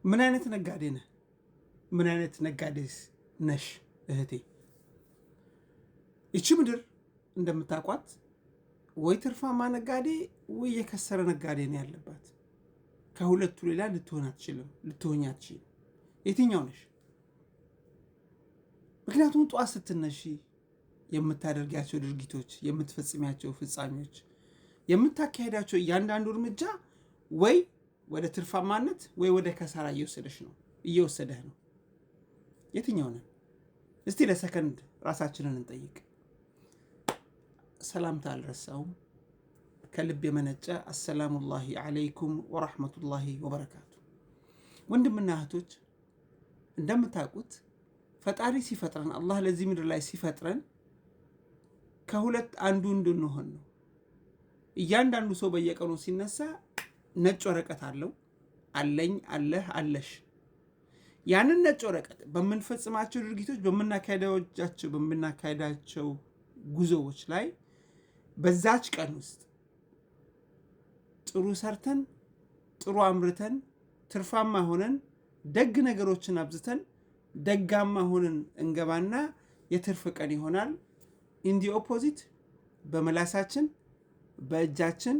ምን አይነት ነጋዴ ነህ? ምን አይነት ነጋዴስ ነሽ እህቴ? ይቺ ምድር እንደምታውቋት ወይ ትርፋማ ነጋዴ ወይ የከሰረ ነጋዴ ነው ያለባት። ከሁለቱ ሌላ ልትሆን አትችልም፣ ልትሆኝ አትችልም። የትኛው ነሽ? ምክንያቱም ጠዋት ስትነሺ የምታደርጊያቸው ድርጊቶች፣ የምትፈጽሚያቸው ፍጻሜዎች፣ የምታካሄዳቸው እያንዳንዱ እርምጃ ወይ ወደ ትርፋማነት ወይ ወደ ከሳራ እየወሰደሽ ነው እየወሰደህ ነው። የትኛው ነን? እስቲ ለሰከንድ ራሳችንን እንጠይቅ። ሰላምታ አልረሳውም። ከልብ የመነጨ አሰላሙላሂ አለይኩም ወራህመቱላሂ ወበረካቱ። ወንድምና እህቶች፣ እንደምታውቁት ፈጣሪ ሲፈጥረን፣ አላህ ለዚህ ምድር ላይ ሲፈጥረን ከሁለት አንዱ እንድንሆን ነው። እያንዳንዱ ሰው በየቀኑ ሲነሳ ነጭ ወረቀት አለው፣ አለኝ፣ አለህ፣ አለሽ። ያንን ነጭ ወረቀት በምንፈጽማቸው ድርጊቶች፣ በምናካሄዳቸው ጉዞዎች ላይ በዛች ቀን ውስጥ ጥሩ ሰርተን፣ ጥሩ አምርተን፣ ትርፋማ ሆነን፣ ደግ ነገሮችን አብዝተን፣ ደጋማ ሆነን እንገባና የትርፍ ቀን ይሆናል። In the opposite፣ በመላሳችን፣ በእጃችን፣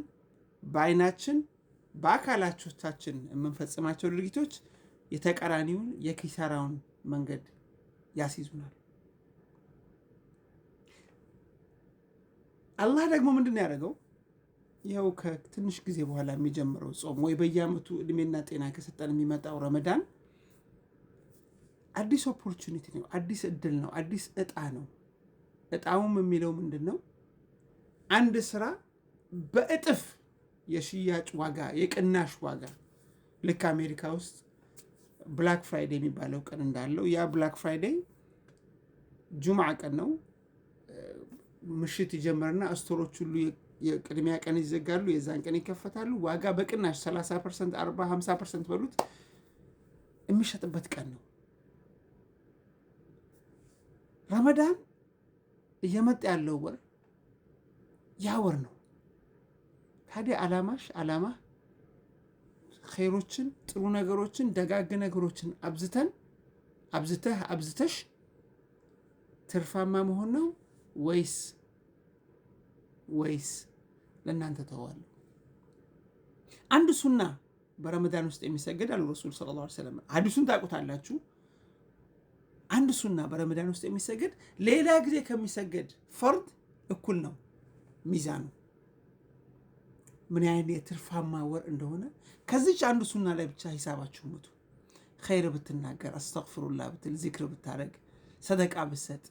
በአይናችን፣ በአካላቾቻችን የምንፈጽማቸው ድርጊቶች የተቃራኒውን የኪሳራውን መንገድ ያስይዙናል። አላህ ደግሞ ምንድን ነው ያደረገው? ይኸው ከትንሽ ጊዜ በኋላ የሚጀምረው ጾም ወይ በየዓመቱ እድሜና ጤና ከሰጠን የሚመጣው ረመዳን አዲስ opportunity ነው፣ አዲስ እድል ነው፣ አዲስ እጣ ነው። እጣውም የሚለው ምንድን ነው? አንድ ስራ በእጥፍ የሽያጭ ዋጋ፣ የቅናሽ ዋጋ፣ ልክ አሜሪካ ውስጥ Black Friday የሚባለው ቀን እንዳለው፣ ያ Black Friday ጁምዓ ቀን ነው። ምሽት ይጀምርና store ኦች ሁሉ የቅድሚያ ቀን ይዘጋሉ፣ የዛን ቀን ይከፈታሉ። ዋጋ በቅናሽ 30%፣ 40፣ 50% በሉት የሚሸጥበት ቀን ነው። ረመዳን እየመጣ ያለው ወር ያ ወር ነው። ታዲያ አላማሽ፣ አላማ ኸይሮችን፣ ጥሩ ነገሮችን፣ ደጋግ ነገሮችን አብዝተን፣ አብዝተህ፣ አብዝተሽ ትርፋማ መሆን ነው ወይስ? ለእናንተ ተዋለሁ። አንድ ሱና በረመዳን ውስጥ የሚሰገድ አሉ ረሱል ሰለላሁ ዐለይሂ ወሰለም፣ ሐዲሱን ታውቁታላችሁ። አንድ ሱና በረመዳን ውስጥ የሚሰገድ ሌላ ጊዜ ከሚሰገድ ፈርድ እኩል ነው ሚዛኑ። ምን ያህል የትርፋማ ወር እንደሆነ ከዚች አንዱ ሱና ላይ ብቻ ሂሳባችሁ ምቱ። ኸይር ብትናገር፣ አስተግፊሩላህ ብትል፣ ዚክር ብታደረግ፣ ሰደቃ ብትሰጥ፣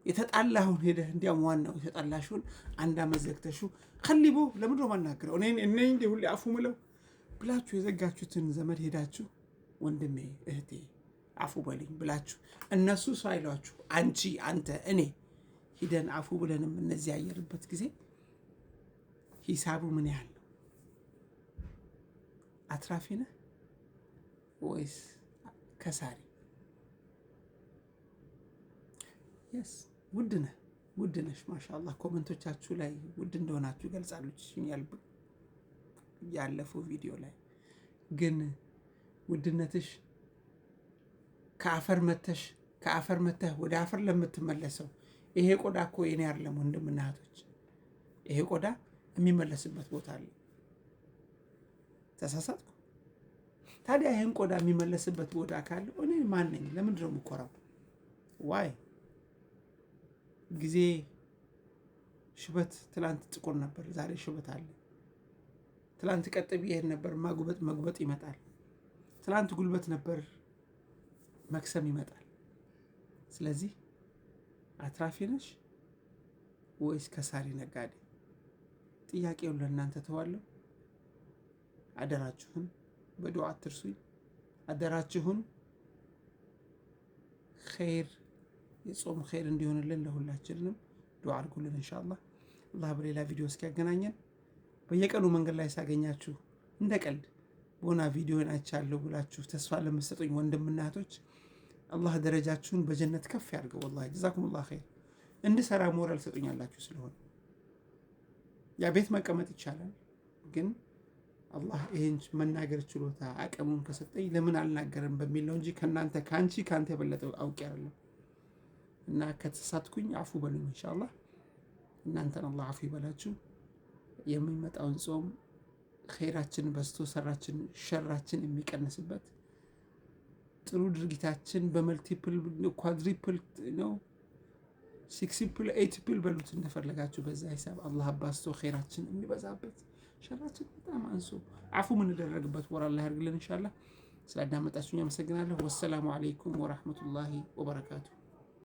የተጣላሁን ሄደህ፣ እንዲያውም ዋናው የተጣላሽውን አንድ አመት ዘግተሽው ከሊቦ ለምንድን ነው የማናግረው፣ እኔ እንደ ሁሌ አፉ ምለው ብላችሁ የዘጋችሁትን ዘመድ ሄዳችሁ ወንድሜ፣ እህቴ፣ አፉ በልኝ ብላችሁ፣ እነሱ ሳይሏችሁ አንቺ፣ አንተ፣ እኔ ሂደን አፉ ብለንም እነዚህ ያየርበት ጊዜ ሂሳቡ ምን ያህል ነው? አትራፊ ነህ ወይስ ከሳሪ? Yes፣ ውድ ነህ፣ ውድ ነሽ። ማሻአላህ comment ኦቻችሁ ላይ ውድ እንደሆናችሁ ገልጻለች ያለፈው ቪዲዮ ላይ። ግን ውድነትሽ ከአፈር መተሽ፣ ከአፈር መተህ ወደ አፈር ለምትመለሰው፣ ይሄ ቆዳ እኮ የኔ አይደለም ወንድምና እህቶች፣ ይሄ ቆዳ የሚመለስበት ቦታ አለ። ተሳሳትኩ? ታዲያ ይህን ቆዳ የሚመለስበት ቦታ ካለ እኔ ማን ነኝ? ለምንድን ነው የምኮራው? Why ጊዜ ሽበት፣ ትላንት ጥቁር ነበር፣ ዛሬ ሽበት አለ። ትላንት ቀጥ ብዬ እሄድ ነበር፣ ማጉበጥ መጉበጥ ይመጣል። ትላንት ጉልበት ነበር፣ መክሰም ይመጣል። ስለዚህ አትራፊ ነሽ ወይስ ከሳሪ ነጋዴ? ጥያቄውን ለእናንተ ተዋለሁ። አደራችሁን በዱዓ አትርሱኝ። አደራችሁን ኸይር፣ የጾም ኸይር እንዲሆንልን ለሁላችንም ዱዓ አድርጉልን ኢንሻአላህ። አላህ በሌላ ቪዲዮ እስኪያገናኘን፣ በየቀኑ መንገድ ላይ ሳገኛችሁ እንደ ቀልድ ቦና ቪዲዮን አይቻለሁ ብላችሁ ተስፋ ለምትሰጡኝ ወንድምና እህቶች አላህ ደረጃችሁን በጀነት ከፍ ያድርገው። ወላሂ ጀዛኩሙላህ ኸይር። እንድሰራ ሞራል ሰጡኛላችሁ ስለሆነ፣ ያ ቤት መቀመጥ ይቻላል፣ ግን አላህ ይህን መናገር ችሎታ አቅሙን ከሰጠኝ ለምን አልናገርም በሚል ነው እንጂ ከእናንተ፣ ከአንቺ፣ ከአንተ የበለጠ አውቄ አይደለም። እና ከተሳትኩኝ አፉ በሉኝ ኢንሻአላህ። እናንተን አላህ አፉ ይበላችሁ። የሚመጣውን ጾም ኸይራችን በዝቶ ሰራችን ሸራችን የሚቀንስበት፣ ጥሩ ድርጊታችን በ multiple፣ quadruple ነው፣ sixtuple፣ eighttuple በሉት እንደፈለጋችሁ፣ በዛ ሂሳብ አላህ አባዝቶ ኸይራችን የሚበዛበት፣ ሸራችን በጣም አንሶ አፉ የምንደረግበት ወር አላህ ያድርግልን ኢንሻአላህ። ስላዳመጣችሁኝ አመሰግናለሁ። ወሰላሙ አለይኩም ወራህመቱላሂ ወበረካቱ።